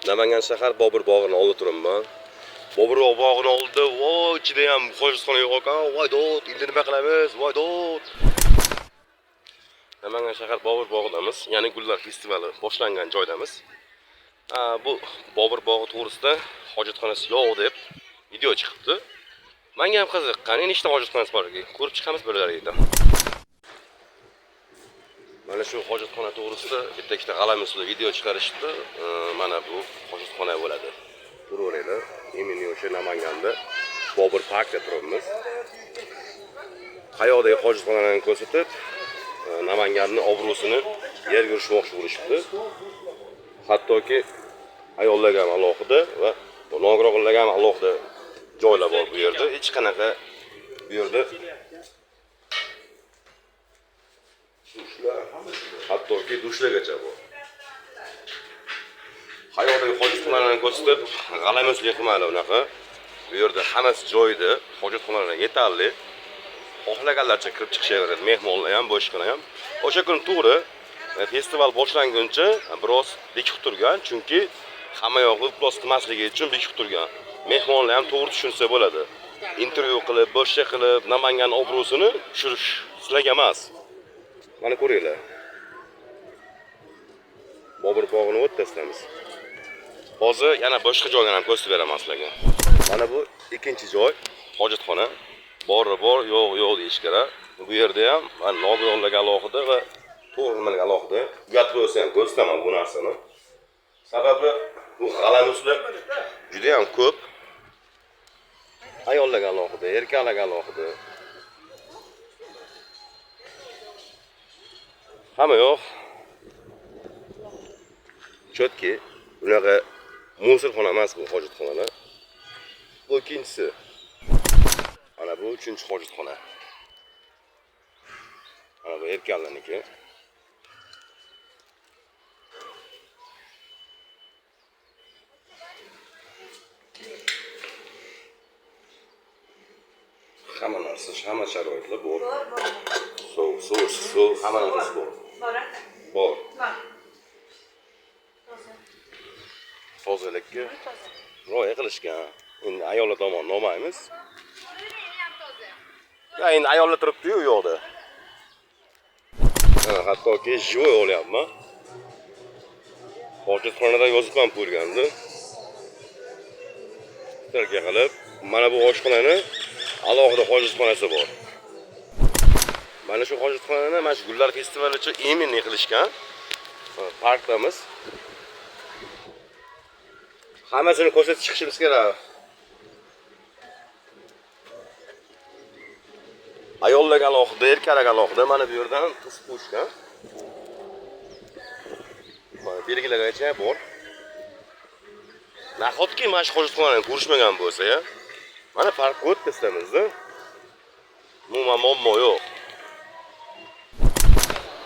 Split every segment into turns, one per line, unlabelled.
Namangan shahar Bobur bog'ini oldida turibman. Bobur bog'ini oldida, voy, ichida ham hojatxona yo'q ekan. Voy dod, endi nima qilamiz? Voy dod. Namangan shahar Bobur bog'idamiz. Ya'ni gullar festivali boshlangan joydamiz. Bu Bobur bog'i to'g'risida hojatxonasi yo'q deb video chiqibdi. Menga ham qiziq, qani nechta hojatxonasi bor ekan? Ko'rib chiqamiz birgalikda. Mana shu hojatxona to'g'risida bitta ikkita g'alamisli video chiqarishibdi. Mana bu hojatxona bo'ladi. Ko'raveringlar. Именно o'sha Namanganda Bobur parkda turibmiz. Qayoqdagi hojatxonalarni ko'rsatib, Namanganning obro'sini yerga urishmoqchi bo'lishibdi. Hattoki ayollarga ham alohida va nogironlarga ham alohida joylar bor bu yerda. Hech qanaqa bu yerda dushlar, hattoki dushlargacha bor. Qayoqdagi hojatxonalarni ko'rsatib, g'alamislik qilmadi unaqa. Bu yerda hammasi joyida, hojatxonalar yetarli. Xohlaganlarcha kirib chiqishaveradi, mehmonlar ham, boshqalar ham. O'sha kun to'g'ri festival boshlanguncha biroz bekib turgan, chunki hamma yog'i iflos qilmasligi uchun bekib turgan. Mehmonlar ham to'g'ri tushunsa bo'ladi. Intervyu qilib, boshqa qilib, Namangan obro'sini tushirish sizlarga emas. Mana ko'ringlar. Bobur bog'ini o'rtasidamiz. Hozir yana boshqa joylarni ham ko'rsatib beraman sizlarga. Mana bu ikkinchi joy, hojatxona. Bori bor, yo'q yo'q deyish kerak. Bu yerda ham mana nogironlarga alohida va to'g'ri nimalarga alohida. Uyat bo'lsa ham ko'rsataman bu narsani. Sababi bu g'alamislar juda ham ko'p. Ayollarga alohida, erkaklarga alohida. Hamma yo'q. Cho'tki, unaqa musulxona emas bu hojatxonalar. Bu ikkinchisi. Mana bu uchinchi hojatxona. Mana bu erkaklarniki. Hamma narsa, hamma sharoitlar bor. Sovuq suv, issiq suv, hamma narsasi bor. Bor. Tozalikka rioya qilishgan. Endi ayollar tomonni olmaymiz. Ya endi ayollar turibdi-yu u yoqda. Hattoki живой olyapman. Hojatxonada yozib ham qo'yilgandi. Strelka qilib, mana bu oshxonani alohida hojatxonasi bor. Mana shu hojatxonani mana shu gullar festivali uchun именно qilishgan. Parkdamiz. Hammasini ko'rsatib chiqishimiz kerak. Ayollarga alohida, erkaklarga alohida mana bu yerdan to'sib qo'yishgan. Mana belgilargacha bor. Nahotki mana shu hojatxonani ko'rishmagan bo'lsa ya. Mana park o'rtasidamizda. Umuman muammo yo'q.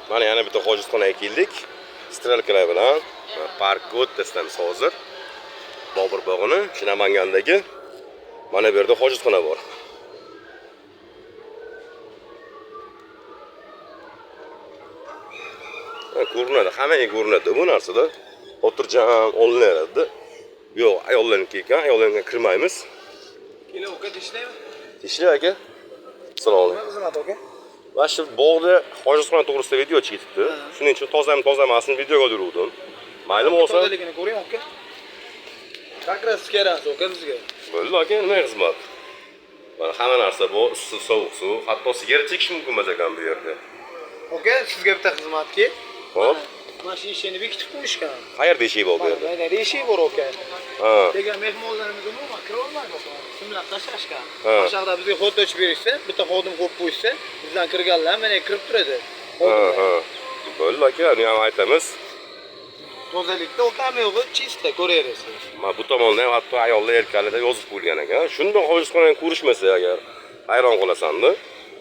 Mana yana bitta hojatxonaga keldik. Strelkalar bilan park o'rtasidamiz hozir. Bobur bog'ini, shu Namangandagi mana bu yerda hojatxona bor. Ko'rinadi, hammaga ko'rinadi bu narsada. Xotirjam olinaveradi. Yo'q, ayollarniki ekan, ayollarga kirmaymiz.
Keling aka, teshlaymi?
Teshli aka. Assalomu alaykum.
Nima xizmat aka?
Mana shu bog'da hojatxona to'g'risida video chiqibdi. Shuning uchun tozami, toza emasmi videoga oldiruvdim. Maylimi olsa?
Tozaligini ko'ring aka. Как раз kerak aka bizga.
Bo'ldi aka, nima xizmat? Mana hamma narsa bor, issiq, sovuq suv, hatto sigaret chekish mumkin emas ekan bu yerda.
Aka, sizga bitta xizmatki.
Xo'p,
Mana shu eshikni bekitib qo'yishgan.
qayerda eshik bor bu
Mana
yerda?
mana eshik bor aka.
Ha,
Degan mehmonlarimiz umuman kira olmaydi aka. Simlab tashlashgan.
Ha.
Mana shu yoqda bizga xod ochib berishsa, bitta xodim qo'yib qo'yishsa, bizdan kirganlar mana kirib turadi.
ha, ha. Bo'ldi aka, uni ham aytamiz.
Tozalikda aka hamma yo'g'i чисто ko'raverasiz.
Mana bu tomonda ham hatto ayollar, erkaklarda yozib qo'yilgan ekan. Shundoq hojatxonani ko'rishmasa agar hayron qolasan-da.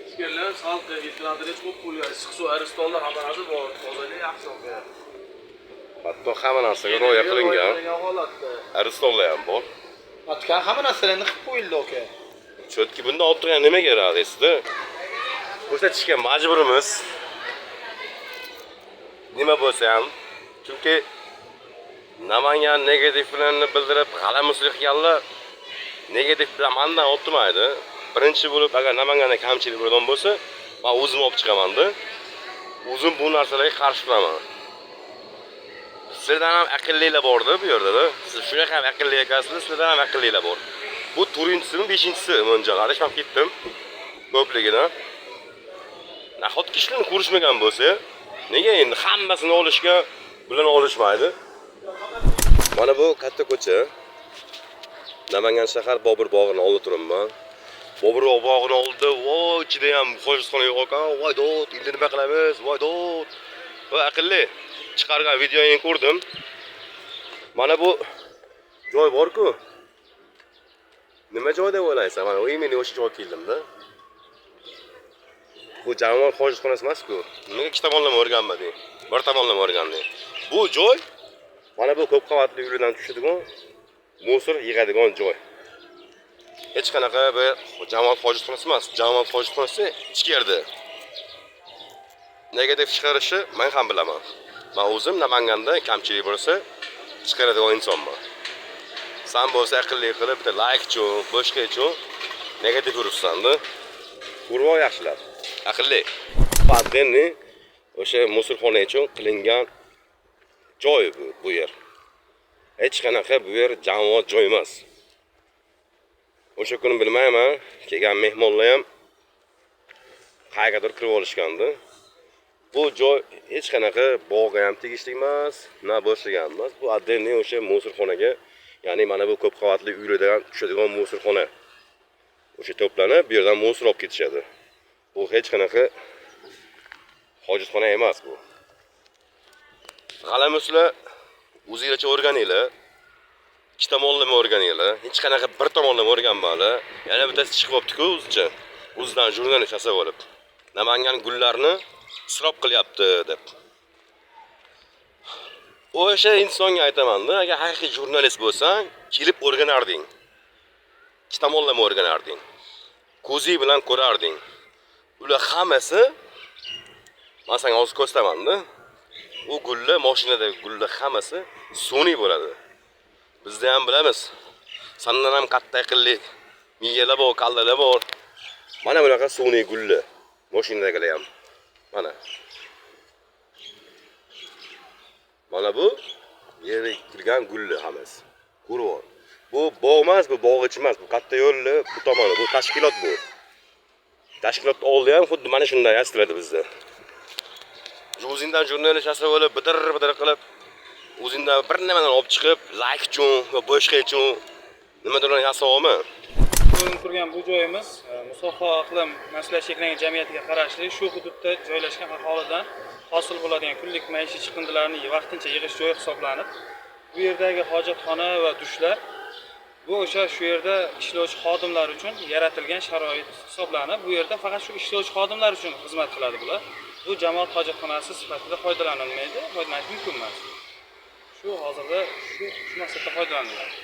Ichkarilar salqin, ventilatorga qo'yib qo'yilgan, issiq suv, aristonlar hamma narsa bor, tozalik yaxshi aka.
Hatto hamma narsaga rioya qilingan.
Holatda.
Aristonlar ham bor.
Atgan hamma narsalarni qilib qo'yildi aka.
Cho'tki bundan ortiq yana nima kerak deysizda? Ko'rsatishga majburimiz. Nima bo'lsa ham, chunki Namangan negativlarni bildirib g'alamislik qilganlar negativ bilan mandan o'tmaydi. Birinchi bo'lib agar Namanganda kamchilik bo'lgan bo'lsa, men o'zim olib chiqaman-da. O'zim bu narsalarga qarshi turaman. Sizlardan ham aqllilar borda bu yerda-da. Siz shunaqa ham aqlli ekansizlar, sizlardan ham aqllilar bor. Bu to'rtinchisimi, beshinchisimi? Buncha adashmab ketdim ko'pligidan. Nahotki shularni ko'rishmagan bo'lsa, nega endi hammasini olishga bularni olishmaydi? Mana bu katta ko'cha. Namangan shahar Bobur bog'ini oldida turibman. Bobur bog'ini oldida, voy, ichida ham hojatxona yo'q ekan. Voy dod, endi nima qilamiz? Voy dod. Va aqlli chiqargan videoyini ko'rdim. Mana bu joy bor-ku. Nima joy deb o'ylaysan? Mana именно o'sha joyga keldim-da. Bu jamoat hojatxonasi emas-ku. Nimaga ikki tomonlama o'rganmading? Bir tomonlama o'rganding. Bu joy mana bu ko'p qavatli uylardan tushadigan мусор yig'adigan joy. Hech qanaqa bir jamoat hojatxonasi emas. Jamoat hojatxonasi ichkarida. Negativ chiqarishi men ham bilaman. Men o'zim Namanganda kamchilik bo'lsa chiqaradigan insonman. San bo'lsa aqlli qilib bitta layk uchun, boshqa uchun negativ yuribsan-da. Ko'rib yaxshilab. Aqlli. Отдельный o'sha мусор xona uchun qilingan joy bu yer. Hech qanaqa bu yer jamoat joy emas. O'sha kuni bilmayman, kelgan mehmonlar ham qayergadir kirib olishgandi. Bu joy hech qanaqa bog'ga ham tegishli emas, na boshqa ham emas. Bu отдельный o'sha мусор xonaga, ya'ni mana bu ko'p qavatli uylardan tushadigan мусор xona. O'sha to'planib, bu yerdan мусор olib ketishadi. Bu hech qanaqa hojatxona emas bu. G'alamislar o'zinglarcha o'rganinglar. Ikki tomonlama o'rganinglar. Hech qanaqa bir tomonlama o'rganmanglar. Yana bittasi chiqib olibdi-ku o'zicha. O'zidan jurnalist yasab olib. Namangan gullarini isrof qilyapti deb. O'sha insonga aytaman-da, agar haqiqiy jurnalist bo'lsang, kelib o'rganarding. Ikki tomonlama o'rganarding. Ko'zing bilan ko'rarding. Ular hammasi, men senga hozir ko'rsataman-da. U gullar, mashinadagi gullar hammasi sun'iy bo'ladi. Bizda ham bilamiz. Sandan ham katta aqlli miyalar bor, kallalar bor. Mana bunaqa sun'iy gullar mashinadagilar ham. Mana. Mana bu yerga ekilgan gullar hammasi. Ko'rib ol. Bu bog' emas, bu bog' ichi emas, bu katta yo'lli, bu tomoni, bu tashkilot bu. Tashkilot oldi ham xuddi mana shunday yastiladi bizda. O'zingdan jurnalist yasab olib, bidir bidir qilib, o'zingdan bir nimadan olib chiqib, layk uchun va boshqa uchun nimadir yasab olma.
Ko'rinib turgan bu joyimiz Musaffo iqlim mas'uliyati cheklangan jamiyatiga qarashli shu hududda joylashgan aholidan hosil bo'ladigan kunlik maishiy chiqindilarni vaqtincha yig'ish joyi hisoblanib, bu yerdagi hojatxona va dushlar bu o'sha shu yerda ishlovchi xodimlar uchun yaratilgan sharoit hisoblanib, bu yerda faqat shu ishlovchi xodimlar uchun xizmat qiladi bular. Bu jamoat hojatxonasi sifatida foydalanilmaydi, foydalanish mumkin emas. Shu hozirda shu maqsadda foydalaniladi.